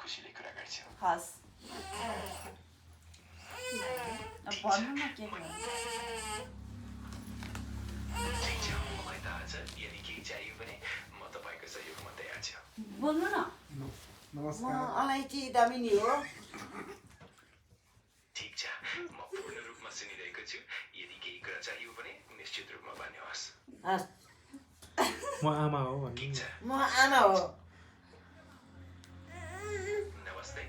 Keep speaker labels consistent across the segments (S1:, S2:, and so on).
S1: खुसीले कुरा गर्छु।
S2: हस् अब भन्नु न के गर्नु
S1: ठिक छ, मलाई थाहा छ यदि केही चाहियो भने म तपाईँको सहयोगमा तयार छु।
S2: बोल्नु न
S3: म अलैँची दामिनी हो।
S1: ठिक छ, म पूर्ण रूपमा सुनिरहेको छु। यदि केही कुरा चाहियो भने निश्चित रूपमा भन्नुहोस्।
S3: हस्
S4: म आमा हो भन्नु
S1: ठिक छ,
S3: म आमा हो।
S1: नमस्ते,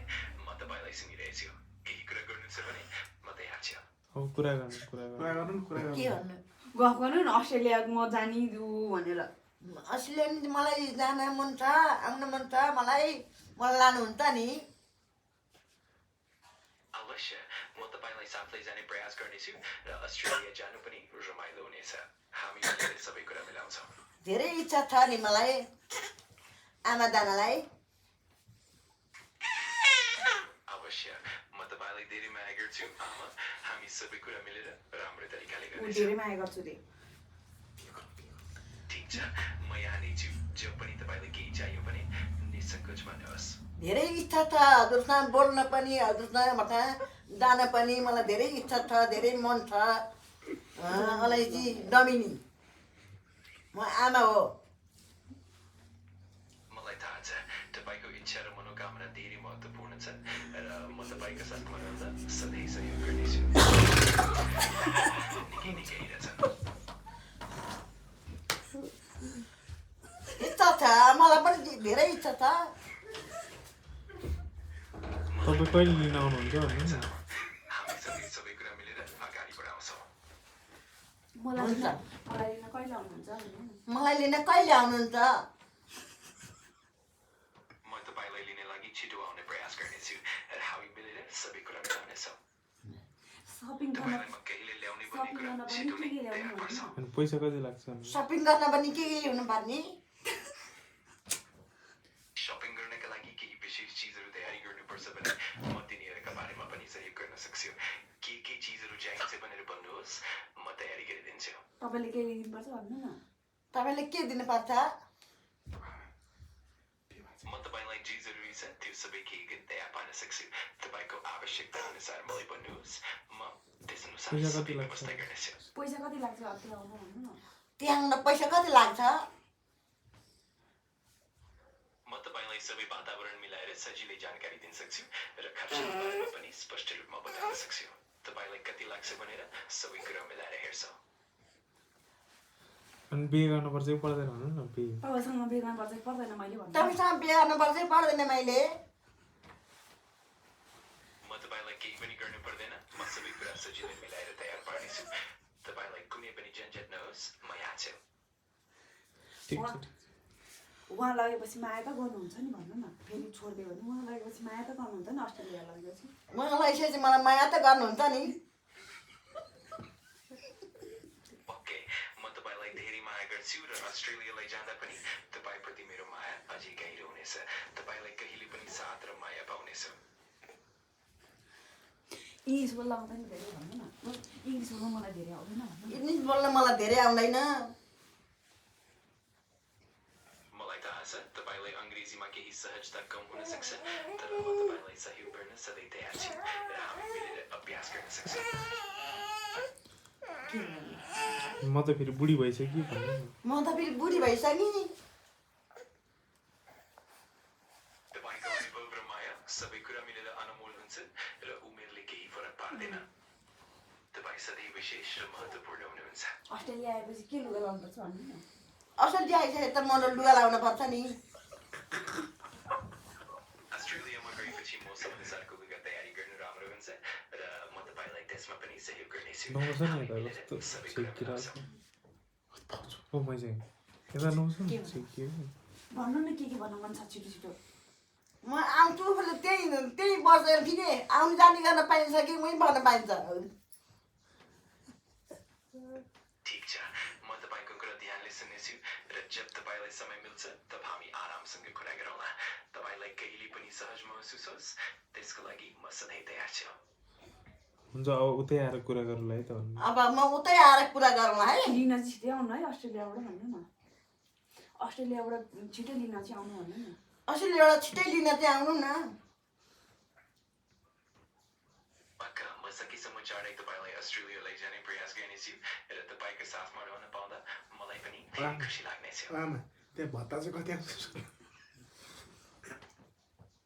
S1: म तपाईँलाई सुनिरहेछु। केही कुरा गर्नु छ भने म तयार छु।
S4: अब कुरा गर्नु
S3: कुरा गर्नु न, कुरा
S2: के
S3: गर्नु।
S2: भन्नु गफ गर्नु न अस्ट्रेलिया म जानिदु भनेर
S3: अस्ट्रेलिया नि मलाई जान मन छ, आउन मन छ मलाई लानुहुन्छ नि।
S1: अवश्य, म तपाईँलाई साथै जाने प्रयास गर्नेछु र अस्ट्रेलिया जानु पनि रमाइलो हुनेछ। हामी मिलेर सबै कुरा मिलाउँछौँ।
S3: धेरै इच्छा छ नि मलाई आमा जानलाई।
S1: अवश्य, म तपाईँलाई धेरै माया गर्छु आमा। हामी सबै कुरा मिलेर राम्रो तरिकाले
S2: ऊ
S1: गर्नेछौँ।
S2: धेरै माया गर्छु रे
S1: ठिक छ, म यहाँ नै छु। जो पनि तपाईँलाई केही चाहियो भने निसङ्कोच भन्नुहोस्।
S3: धेरै इच्छा छ हजुरसँग बोल्न पनि, हजुरसँग जान पनि मलाई धेरै इच्छा छ, धेरै मन छ। अलैँची दामिनी म आमा हो।
S1: मलाई थाहा छ तपाईँको इच्छा र मनोकामना धेरै महत्त्वपूर्ण छ र म तपाईँको साथमा रहँदा सधैँ सहयोग गर्नेछु। निकै निकै रहेछ।
S3: इच्छा छ, मलाई पनि धेरै इच्छा छ।
S4: तपाईँ कहिले लिन आउनुहुन्छ भन्नु न।
S1: हामी सबै कुरा मिलेर अगाडि बढाउँछौँ।
S2: मलाई
S3: हुन्छ।
S2: मलाई लिन कहिले आउनुहुन्छ भन्नु न
S3: मलाई लिन कहिले आउनुहुन्छ?
S1: म तपाईँलाई लिने लागि छिटो आउने प्रयास गर्नेछु र हामी मिलेर सबै कुरा मिलाउनेछौँ।
S2: सपिङ गर्न
S1: तपाईँलाई म कहिले ल्याउने भन्ने
S2: सपिङ
S1: कुरा
S2: गर्न पनि
S1: छिटो नै
S2: के
S1: तयार
S2: ल्याउनु
S1: पार्छ।
S2: भन्नु
S4: अनि पैसा कति लाग्छ भन्नु?
S3: सपिङ गर्न पनि के हुनुपर्ने?
S1: सपिङ गर्नका लागि केही विशेष चिजहरू तयारी गर्नुपर्छ भने म तिनीहरूका बारेमा पनि सहयोग गर्न सक्छु। के चिजहरू चाहिन्छ भनेर भन्नुहोस्, म तयारी गरिदिन्छु।
S2: तपाईँले के लिनुपर्छ भन्नु न
S3: तपाईँले के दिनुपर्छ?
S1: म तपाईँलाई जे जरुरी छ त्यो सबै केही तयार पार्न सक्छु। तपाईँको आवश्यकता अनुसार मलाई भन्नुहोस्, म त्यसअनुसार
S4: पैसा कति
S1: सबै
S4: लाग्छ?
S1: व्यवस्था गर्नेछु।
S2: पैसा कति लाग्छ अति आउनु भन्नु न
S3: त्यहाँ पैसा कति लाग्छ?
S1: म तपाईँलाई सबै वातावरण मिलाएर सजिलै जानकारी दिन सक्छु र खर्चको बारेमा पनि स्पष्ट रूपमा बताउन सक्छु। तपाईँलाई कति लाग्छ भनेर सबै कुरा मिलाएर हेर्छौँ।
S4: अनि बिहे गर्नुपर्छ कि पर्दैन भन्नु न बिहे।
S2: तपाईँसँग बिहे गर्नुपर्छ कि पर्दैन मैले भन्नु
S3: तपाईँसँग बिहे गर्नुपर्छ पर्दैन मैले?
S1: म तपाईँलाई केही पनि गर्नु पर्दैन। म सबै कुरा सजिलै मिलाएर तयार पार्नेछु। तपाईँलाई कुनै पनि झन्झट नहोस्, म यहाँ छु।
S4: ठिक छ।
S2: उहाँ लगेपछि माया त गर्नुहुन्छ नि भन्नु न फेरि छोडिदियो भने उहाँ लगेपछि माया त गर्नुहुन्छ नि अस्ट्रेलिया लगेपछि
S3: मलाई यसरी मलाई माया त गर्नुहुन्छ नि।
S1: ओके, म तपाईँलाई धेरै माया गर्छु र अस्ट्रेलियालाई जाँदा पनि तपाईँप्रति मेरो माया अझै गहिरो हुनेछ। तपाईँलाई कहिले पनि साथ र माया पाउनेछु।
S2: इङ्ग्लिस बोल्न आउँदैन धेरै भन्नु न इङ्ग्लिस बोल्नु मलाई धेरै आउँदैन भन्नु
S3: इङ्ग्लिस बोल्न मलाई धेरै आउँदैन।
S1: मलाई थाहा छ तपाईँलाई अङ्ग्रेजीमा केही सहजता कम हुन सक्छ, तर म तपाईँलाई सहयोग गर्न सधैँ तयार छु र हामी मिलेर अभ्यास गर्न सक्छौँ।
S3: के गर्नु?
S4: म त फेरि बुढी भइसक्यो भन्नु न।
S3: म त फेरि बुढी भइसकेँ।
S1: तपाईँको अनुभव र माया सबै कुरा मिलेर अनमोल हुन्छ र उमेरले केही फरक पार्दैन। तपाईँ सधैँ विशेष र महत्त्वपूर्ण हुनुहुन्छ।
S2: अस्ट्रेलिया आएपछि के लुगा लाउनुपर्छ भन्नु न
S3: अस्ट्रेलिया आइसके त मलाई लुगा लाउन पर्छ नि।
S1: अस्ट्रेलियामा गएपछि मौसम अनुसारको लुगा तयारी गर्नु राम्रो हुन्छ र म तपाईँलाई त्यसमा पनि सहयोग गर्नेछु।
S4: नआउँछ नि यता कस्तो
S1: सबै कुरा
S4: सेकिरहेको
S1: मिलाउँछौँ।
S4: छ। ओ मै चाहिँ यता नआउँछ नि सेकियो।
S2: भन्नु न के भन्नु मन छ छिटो छिटो
S3: म आउँछु त्यही बसेर फेरि आउनु जाने गर्न पाइन्छ कि उहीँ भन्न पाइन्छ?
S1: ठिक छ, म तपाईँको कुरा ध्यानले सुन्नेछु र जब तपाईँलाई समय मिल्छ तब हामी आरामसँग कुरा गरौँला। तपाईँलाई कहिले पनि सहज महसुस होस् त्यसको लागि म सधैँ तयार छु।
S4: हुन्छ अब उतै आएर कुरा गरौँला है त भन्नु।
S3: अब म उतै आएर कुरा गरौँ है।
S2: लिन चाहिँ छिटै आउनु है अस्ट्रेलियाबाट भन्नु न अस्ट्रेलियाबाट छिटो लिन चाहिँ आउनु भन्नु न
S3: अस्ट्रेलियाबाट छिटै लिन चाहिँ आउनु न।
S1: सकेसम्म चाँडै तपाईँलाई अस्ट्रेलिया लैजाने प्रयास गर्नेछु र तपाईँको साथमा रहन पाउँदा मलाई पनि धेरै खुसी लाग्नेछ।
S5: आमा त्यहाँ भत्ता चाहिँ कति आउँछ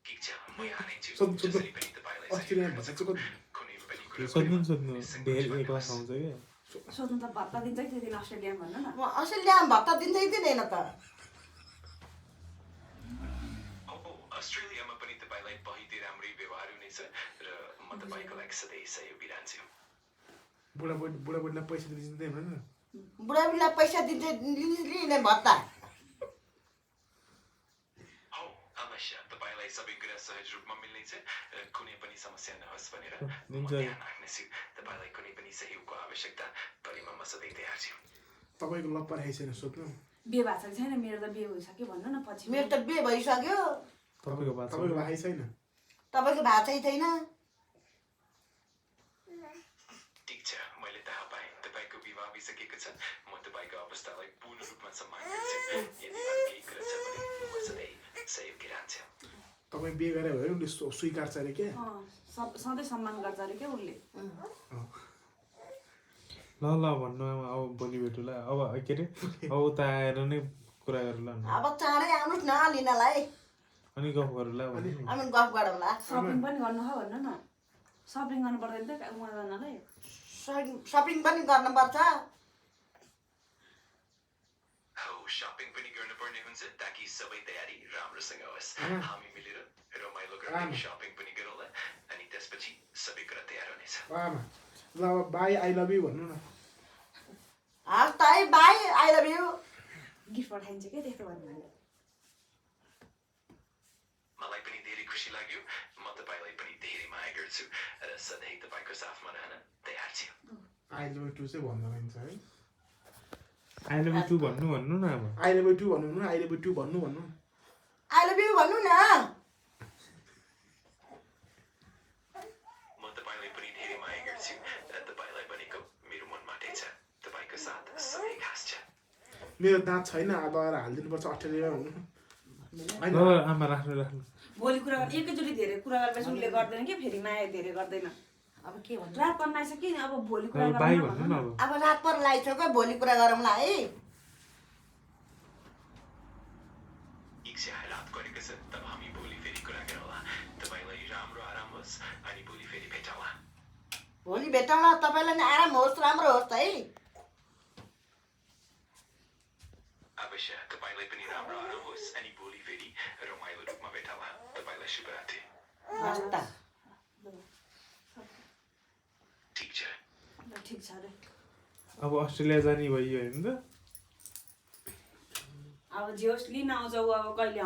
S1: ठिक छ, म यहाँ नै छु।
S5: सोध्नु
S1: जसरी पनि तपाईँलाई
S5: अस्ट्रेलियामा भत्ता चाहिँ कति
S1: कुनै पनि कुरा
S4: सोध्नु धेरै एक लाख आउँछ क्या
S2: सोध्नु त भत्ता दिन्छ कि त्यो दिन अस्ट्रेलियामा भन्नु न।
S3: म अस्ट्रेलियामा भत्ता दिँदै दिँदैन त।
S1: अस्ट्रेलियामा पनि तपाईँलाई बहुत राम्रै व्यवहार हुनेछ र म तपाईँको लागि सधैँ सहयोगी रहन्छु।
S5: बुढाबुढीलाई पैसा दिँदै भन न
S3: बुढाबुढीलाई पैसा लिने भत्ता
S1: हो, अवश्य तपाईँलाई सबै कुरा सहज रूपमा मिल्नेछ र कुनै पनि समस्या नहोस् भनेर म ध्यान राख्नेछु। तपाईँलाई कुनै पनि सहयोगको आवश्यकता परेमा म सधैँ तयार छु।
S5: तपाईँको लप पराइ छैन सोध्नु
S2: बिहे भएको छ कि छैन? मेरो त बिहे भइसक्यो भन्नु न पछि।
S3: मेरो त बिहे भइसक्यो।
S4: तपाईँको बात
S5: तपाईँको भाइ छैन?
S3: तपाईँको भएको छैन?
S1: ठिक छ, मैले थाहा पाएँ तपाईँको विवाह भइसकेको छ। म तपाईँको अवस्थालाई पूर्ण रूपमा सम्मान गर्छु। यदि अरू केही कुरा छ भने म सधैँ सहयोगी रहन्छु।
S5: तपाईँ बिहे गरेर भयो उसले स्वीकार्छ अरे क्या
S2: सधैँ सम्मान गर्छ अरे क्या उसले।
S4: ल भन्नु अब भोलि भेटौँला अब के अरे अब उता आएर नै कुरा गरौँला
S3: अब चाँडै आउनुहोस् न लिनलाई,
S4: अनि गफ गरौँला भन्नु नि।
S3: अनि गफ गरौँला।
S2: सपिङ पनि गर्नु हो भन्नु न। सपिङ गर्नु पर्दैन त उहाँ जानलाई।
S3: सपिङ पनि गर्नुपर्छ।
S1: हो, शपिङ पनि गर्नुपर्ने हुन्छ ताकि सबै तयारी राम्रोसँग होस्। हामी मिलेर रमाइलो गर्दै शपिङ पनि गरौँला अनि त्यसपछि सबै कुरा तयार हुनेछ।
S5: आमा ल अब बाई आई लभ यु भन्नु न
S3: हस् त है, by, I love you.
S2: Gift पठाइन्छ क्या त्यस्तो भन्नु।
S1: मलाई पनि धेरै खुसी लाग्यो। म तपाईँलाई पनि धेरै माया गर्छु र सधैँ तपाईँको साथमा रहन तयार छु।
S5: आई लभ यु टु चाहिँ भन्दा मिल्छ है।
S4: आई लभ यु टु भन्नु न अब
S5: आई लभ यु टु भन्नु न, आई लभ यु टु भन्नु
S3: आई लभ यु भन्नु न।
S1: म तपाईँलाई पनि धेरै माया गर्छु र तपाईँलाई भनेको मेरो मनबाटै छ। तपाईँको साथ सधैँ खास छ।
S5: मेरो दाँत छैन अब आएर हालिदिनुपर्छ अस्ट्रेलियामा भन्नु
S4: ल आमा राख्नु
S2: भोलि कुरा गर्ने एकैचोटि धेरै कुरा गरेपछि उसले गर्दैन कि फेरि माया धेरै गर्दैन।
S3: अब के भन्छ?
S2: रात पर्न आइसक्यो नि अब भोलि कुरा
S4: अब बाई
S2: गरौँ
S4: भन्नु न अब
S3: अब रात पर लाइसक्यो, भोलि कुरा गरौँला है।
S1: ठिक छ, रात गरेको छ, तब हामी भोलि फेरि कुरा गरौँला। तपाईँलाई राम्रो आराम होस् अनि भोलि फेरि भेटौँला।
S3: भोलि भेटौँला, तपाईँलाई नि आराम होस्, राम्रो होस् है।
S1: अवश्य, तपाईँलाई पनि राम्रो आराम होस् अनि भोलि फेरि रमाइलो रूपमा भेटौँला। तपाईँलाई शुभरात्रि।
S3: हस् त।
S1: ठिक छ।
S2: ठिक छ अरे।
S4: अब अस्ट्रेलिया जाने भयो होइन त
S2: अब जे होस् लिन आउँछ ऊ अब कहिले